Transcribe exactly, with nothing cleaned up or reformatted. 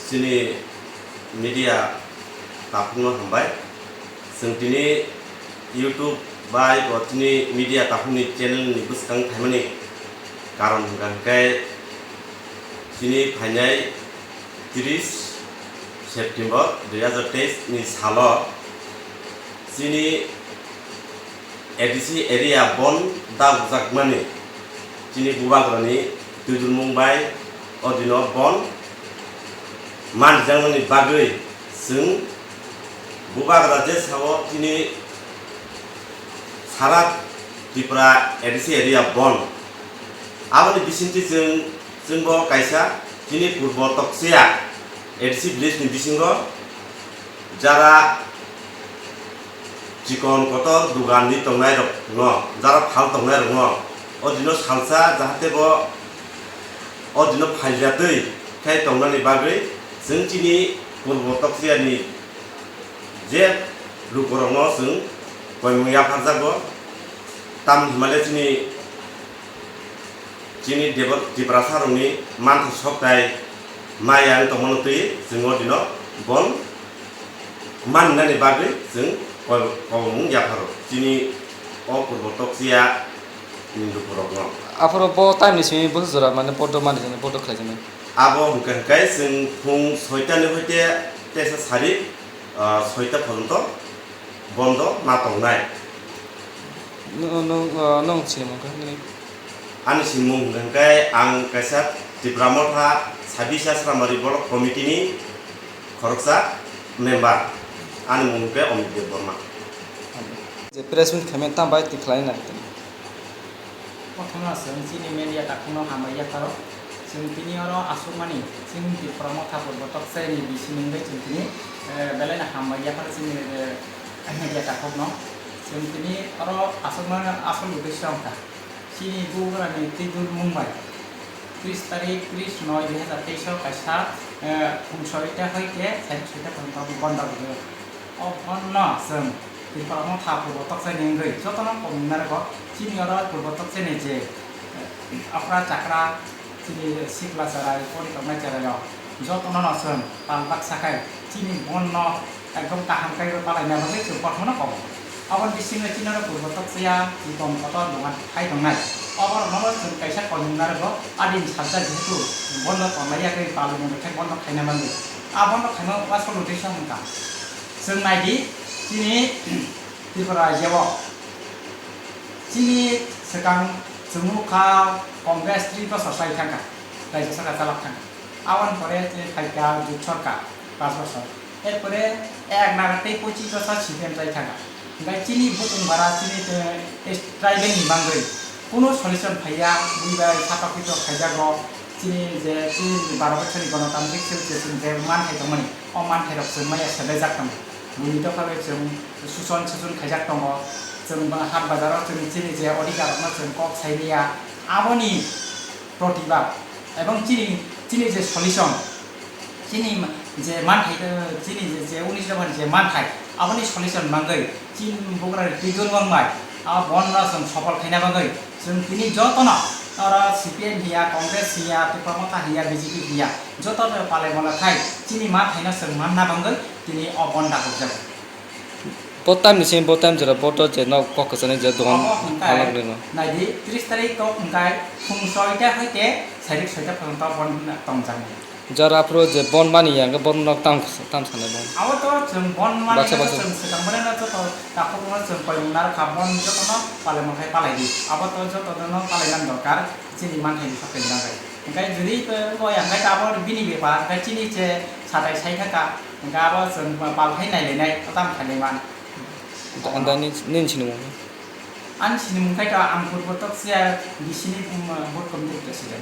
Chini media takhukno hambai. Chwng tini YouTube bai bo chini media takhukni channel ni bwskang phaimani karon hwnkha hwnkhe chini phainai tris September dui hazar teis ni salo chini A D C area bon dagjakmani chini bubagrani twijlmung bai o dino bon manjakmani bagwi chwng bubagra je sao chini sara Tripura A D C area bon. Aboni bisingtwi chwng, chwngbo kaisa chini purbo Tokchaya A D C village ni bisingo jara chikon kotor dogan ni tongnai rok no, jara phal tongnai rok no, o dino salsa jahate bo o dino phaljatwi khai tongnani bagwi chwng chini purbo Tokchaya ni je lukurokno chwng koimung yapharjago. Tamni hwnmale chini, chini Debor-, Tiprasa rokni manthok soktai maya wng tongmano twi chwng o dino bon mannani bagwi chwng ko-, koimung yapharo chini o purbo Tokchaya ni lukurokno. Aphuru bo time ni simi bo jora mane bodo mani jani bodo khlai jani. Abo hwnkhe hwnkhe chwng phung soita ni hoite tesa sari, ah, soita phojonto bondo ma tongnai. Nwng, nwng, ah, nwng sinimung khe nini? Ani sinimung hwnkhe ang kaisa Tipra Motha Sabisa Sramari Block Committee ni khoroksa member. Ani mung hwnkhe Amit Debbarma. Je press meet khaimani tam bai twi khlai nai. Kothoma chwng chini media takhukno hambai yapharo. Chwng tini oro aswkmani chini Tipra Motha purbo Tokchaya ni bising wngwi chwng tini, eh, belai no hambai yapharo chini, eh, media takhukno. Chwng tini oro aswkmani asol uddesyo wngkha chini bubagrani twijlmung bai tris tarik tris noi dui hazar teis o kaisa, eh, phung soita hoite sari soita phono bondo rwdi. O bondo chwng Tripura Motha purbo Tokchaya ni wngwi jotono komung narwgo. Chini oro purbo Tokchaya ni je, eh, okra chakra, chini sikla cherai, pori tongnai cherai rok jotono no chwng pal baksa khai chini bondo ekdom kaham kaiwi palaina bagwi chwng kothoma no komo. Aboni bisingo chini oro purbo Tokchaya, chikon kotor dogan hai tongnai. Oborokno chwng kaisa komung narwgo, adini salsa jehetu bondo tonglai ya khe palwi mungwi khe bondo khaina manwi. A bondo khaima uansukmung twi sa wngkha. Chwng nai di, chini Tripura rajya o chini swkang chwng nukha Congress three bosor chai thangkha, raijasabha chalok thangkha. Aboni pore chini phaikha jut sorkar panch bosor. Erpore ek naga tei pochis bosor C P M chai thangkha. Hwnkhe chini bukung bara chini, eh, tribal ni bagwi kunu solution phaiya, bui bai satok pitok khaijago. Chini je chini baro bosor ni gonotantrik se je chwng je manthai tongmani, o manthai rok chwng maya sebejak tongo. Buini dopha bai chwng suson suson khaijak tongo. Chwng ba hat bazar o chwng chini je odhikar rok no chwng kok sai liya. Aboni protibad ebong chini, chini je solution, chini ma-, je manthai, eh, chini je, je unis dopha ni je manthai, aboni solution mangwi chini bugra ni twi dun wng bai, a bon no chwng sopol khaina bagwi chwng tini jotono oro C P M hiya, Congress hiya, Tipra Motha hiya, B J P hiya, jotono palai mala khai chini manthai no chwng manna bagwi tini o bon dakhok jago. Bo time ni simi bo time jora bo to je nok kok kwchani je dogan Obo hwnkhe phalak rino. Naidi tris tarik tok hwnkhe phung soita hoite sairik soita phalang tok bon tongjak. Jora aphuru je bon mani ya hwnkhe bon nok tam, tam sanai bon. Abo to chwng bon mani Baksa, baksa. Chwng swkang mani no joto takhuk no chwng koi mung narwkha bon joto no palai mung khai palai di. Abo to joto no palai nang dorkar chini manthai ni sakai nang bai. Hwnkhe jodi, eh, bo ya hwnkhe abo bini bepar hwnkhe chini je satai sai thaka. Hwnkhe abo chwng pal khai nailainai, o tamo khailaiman. Da-, da-, nini, nini sinimung? Ani sinimung khai to ang purbo Tokchaya B C ni, um, board committee president.